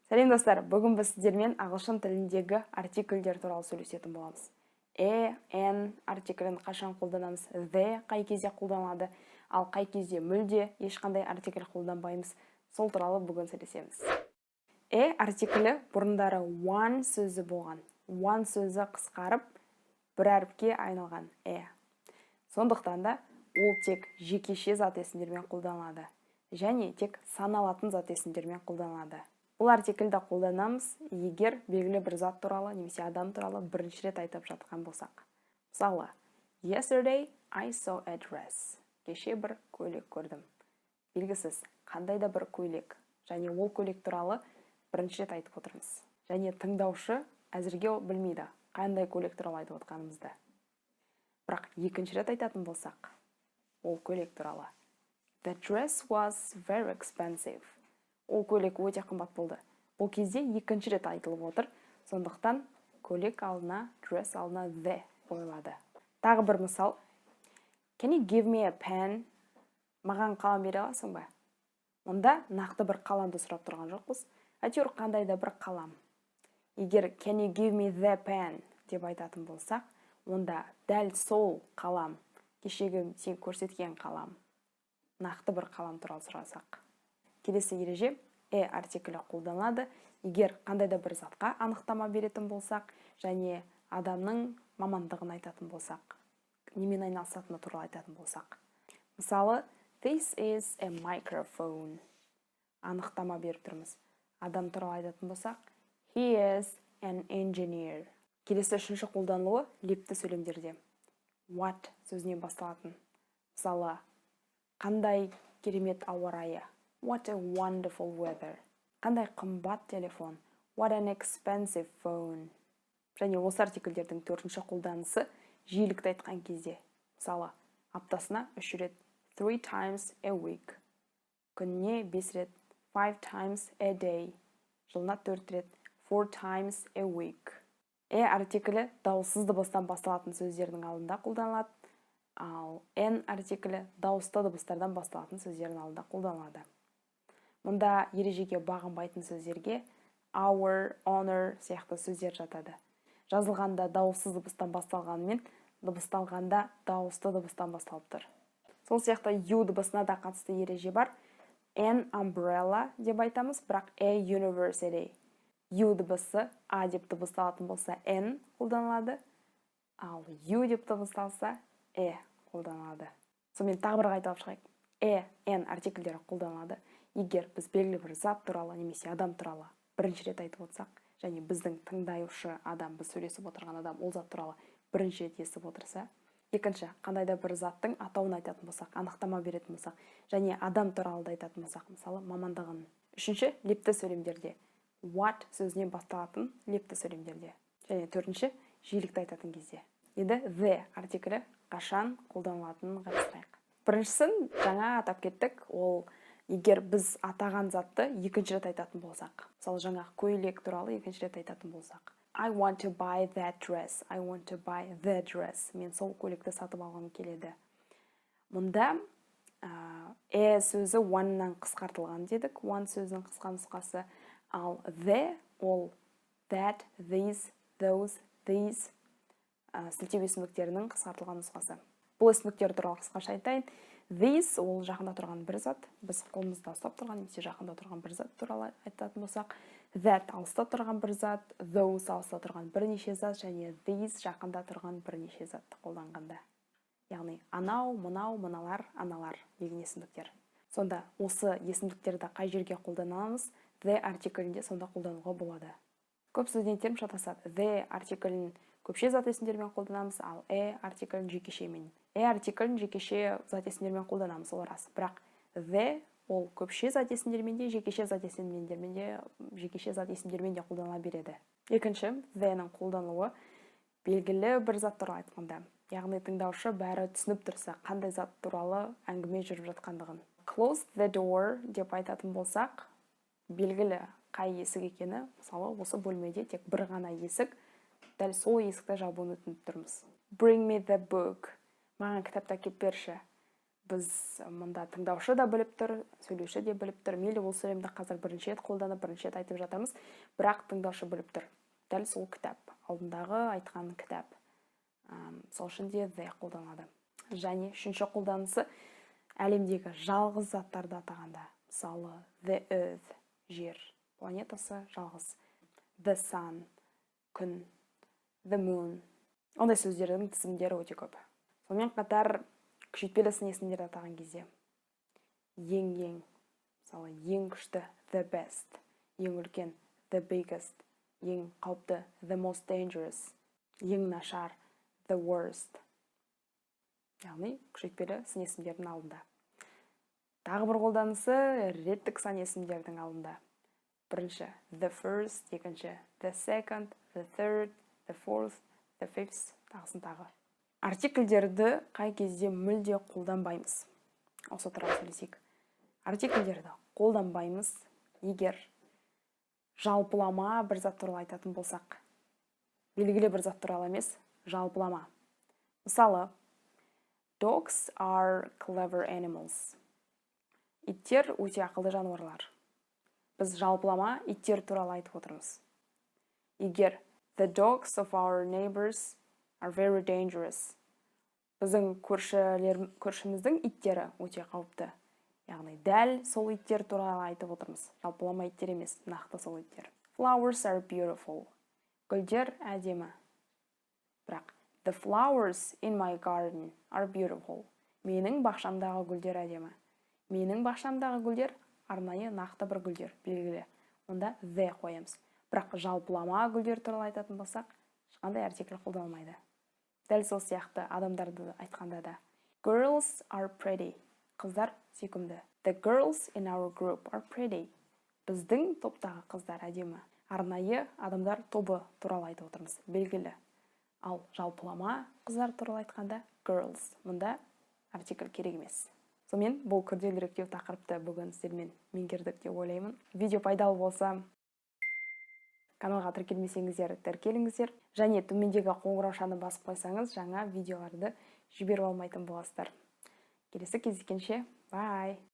Сәлем, достар! Бүгін біз сіздермен ағылшын тіліндегі артикльдер туралы сөйлесетін боламыз. A, an артиклін қашан қолданамыз, the қай кезде қолданылады, ал қай кезде мүлде ешқандай артикль қолданбаймыз, сол туралы бүгін сөйлесеміз. A артиклі бұрындары one сөзі болған. One сөзі қысқарып, бір әріпке айналған a. Сондықтан да ол тек жекеше зат есімдермен қолданылады және тек саналатын зат есімдермен қолданылады. Бұл артикльді қолданамыз, егер белгілі бір зат туралы немесе адам туралы бірінші рет айтып жатқан болсақ. Мысалы, "Yesterday I saw a dress." Кеше бір көйлек көрдім. Белгісіз қандай да бір көйлек және ол көйлек туралы бірінші рет айтып отырмыз. Және тыңдаушы әзірге ол білмейді қандай көйлек туралы айтып отқанымызды. Бірақ екінші рет айтатын болсақ, ол көйлек туралы: "The dress was very expensive." Ол көйлек өте қымбат болды. Бұл кезде екінші рет айтылып отыр, сондықтан көйлек алдына, dress алдына the қойылады. Тағы бір мысал: "Can you give me a pen?" Маған қалам бере аласың ба? Мұнда нақты бір қаламды сұрап тұрған жоқпыз, әйтеуір қандай да бір қалам. Егер "Can you give me the pen?" деп айтатын болсақ, онда дәл сол қалам, кешегі сен көрсеткен қалам, нақты бір қалам туралы сұрасақ. Келесі ереже: a артиклі қолданылады, егер қандай да бір затқа анықтама беретін болсақ және адамның мамандығын айтатын болсақ, немен айналысатыны туралы айтатын болсақ. Мысалы, "This is a microphone." Анықтама беріп тұрмыз. Адам туралы айтатын болсақ, "He is an engineer." Келесі, үшінші қолданылуы лепті сөйлемдерде, what сөзінен басталатын. Мысалы, қандай керемет ауа райы! What a wonderful weather! Қандай қымбат телефон! What an expensive phone! Және осы артикльдердің төртінші қолданысы жиілікті айтқан кезде. Мысалы, аптасына үш рет, three times a week, күніне бес рет, five times a day, жылына төрт рет, four times a week. A артиклі дауыссыз дыбыстан басталатын сөздердің алдында қолданылады, ал an артиклі дауысты дыбыстардан басталатын сөздердің алдында қолданылады. Мұнда ережеге бағынбайтын сөздерге our, honor сияқты сөздер жатады. Жазылғанда дауыссыз дыбыстан басталғанымен, дыбысталғанда дауысты дыбыстан басталып тұр. Сол сияқты u дыбысына да қатысты ереже бар. An umbrella деп айтамыз, бірақ a university. U дыбысы а деп дыбысталатын болса, an қолданылады, ал u деп дыбысталса, a қолданылады. Сонымен, тағы бір қайталап шығайық. A, an артикльдері қолданылады, егер біз белгілі бір зат туралы немесе адам туралы бірінші рет айтып отырсақ және біздің тыңдаушы адам, біз сөйлесіп отырған адам ол зат туралы бірінші рет естіп отырса. Екінші, қандай да бір заттың атауын айтатын болсақ, анықтама беретін болсақ және адам туралы да айтатын болсақ, мысалы, мамандығын. Үшінші, лепті сөйлемдерде, what сөзінен басталатын лепті сөйлемдерде. Және төртінші, жиілікті айтатын кезде. Енді the артиклі қашан қолданылатынын қарастырайық. Біріншісін жаңа атап кеттік. Ол егер біз атаған затты екінші рет айтатын болсақ. Мысалы, жаңағы көйлек туралы екінші рет айтатын болсақ: "I want to buy that dress." I want to buy the dress. Мен сол көйлекті сатып алғым келеді. Мұнда a сөзі one-нан қысқартылған дедік, one сөзінің қысқа нұсқасы. Ал the ол that, this, those, these сілтеу есімдіктерінің қысқартылған нұсқасы. Бұл есімдіктер туралы қысқаша айтайын. This ол жақында тұрған бір зат, біз қолымызда ұстап тұрған немесе жақында тұрған бір зат туралы айтатын болсақ, that алыста тұрған бір зат, those алыста тұрған бірнеше зат және these жақында тұрған бірнеше затты қолданғанда, яғни анау, мынау, мыналар, аналар деген есімдіктер. Сонда осы есімдіктерді қай жерге қолданамыз? The артиклінде сонда қолдануға болады. Көп студенттерім шатасады: the артиклін көпше зат есімдермен қолданамыз, ал a артиклін жекешемен. A артиклін жекеше зат есімдермен қолданамыз, ол рас, бірақ the ол көпше зат есімдермен де, жекеше зат есімдермен де қолданыла береді. Екінші, the-ның қолданылуы белгілі бір зат туралы айтқанда, яғни тыңдаушы бәрі түсініп тұрса қандай зат туралы әңгіме жүріп жатқандығын. "Close the door" деп айтатын болсақ, белгілі қай есік екені. Мысалы, осы бөлмеде тек бір ғана есік, дәл сол есікті жабуын өтініп тұрмыз. "Bring me the book." Маған кітапты әкеліп берші. Біз мында тыңдаушы да біліп тұр, сөйлеуші де біліп тұр. Мейлі, ол сөйлемді қазір бірінші рет қолданып, бірінші рет айтып жатырмыз, бірақ тыңдаушы біліп тұр, дәл сол кітап, алдындағы айтқан кітап. Сол үшін де the қолданады. Және үшінші қолданысы: әлемдегі жалғыз заттарды атағанда. Мысалы, the earth — жер планетасы, жалғыз, the sun — күн, the moon. Ондай сөздердің тізімдері өте көп. Сонымен қатар күшейтпелі сын есімдерді атаған кезде ең, ең, мысалы, ең күшті — the best, ең үлкен — the biggest, ең қауіпті — the most dangerous, ең нашар — the worst. Яғни күшейтпелі сын есімдердің алдында. Тағы бір қолданысы: реттік сан есімдердің алдында. Бірінші — the first, екінші — the second, the third, the fourth, the fifth, тағысын тағы. Артикльдерді қай кезде мүлде қолданбаймыз? Осы туралы сөйлесейік. Артикльдерді қолданбаймыз, егер жалпылама бір зат туралы айтатын болсақ, белгілі бір зат туралы емес, жалпылама. Мысалы, dogs are clever animals. Иттер өте ақылды жануарлар. Біз жалпылама иттер туралы айтып отырмыз. Егер the dogs of our neighbors are very dangerous, біздің көршілер, көршіміздің иттері өте қауіпті, яғни дәл сол иттер туралы айтып отырмыз, жалпылама иттер емес, нақты сол иттер. Flowers are beautiful. Гүлдер әдемі. Бірақ the flowers in my garden are beautiful. Менің бақшамдағы гүлдер әдемі. Менің бақшамдағы гүлдер — арнайы, нақты бір гүлдер белгілі, онда the қоямыз. Бірақ жалпылама гүлдер туралы айтатын болсақ, ешқандай артикль қолданылмайды. Дәл сол сияқты адамдарды айтқанда да: girls are pretty. Қыздар сүйкімді. The girls in our group are pretty. Біздің топтағы қыздар әдемі. Арнайы адамдар тобы туралы айтып отырмыз, белгілі. Ал жалпылама қыздар туралы айтқанда girls, мұнда артикль керек емес. Сонымен, бұл күрделіректеу тақырыпты бүгін сіздермен меңгердік деп ойлаймын. Видео пайдалы болса, каналға тіркелмесеңіздер, тіркеліңіздер және төмендегі қоңыраушаны басып қойсаңыз, жаңа видеоларды жіберіп алмайтын боласыздар. Келесі кездескенше, bye!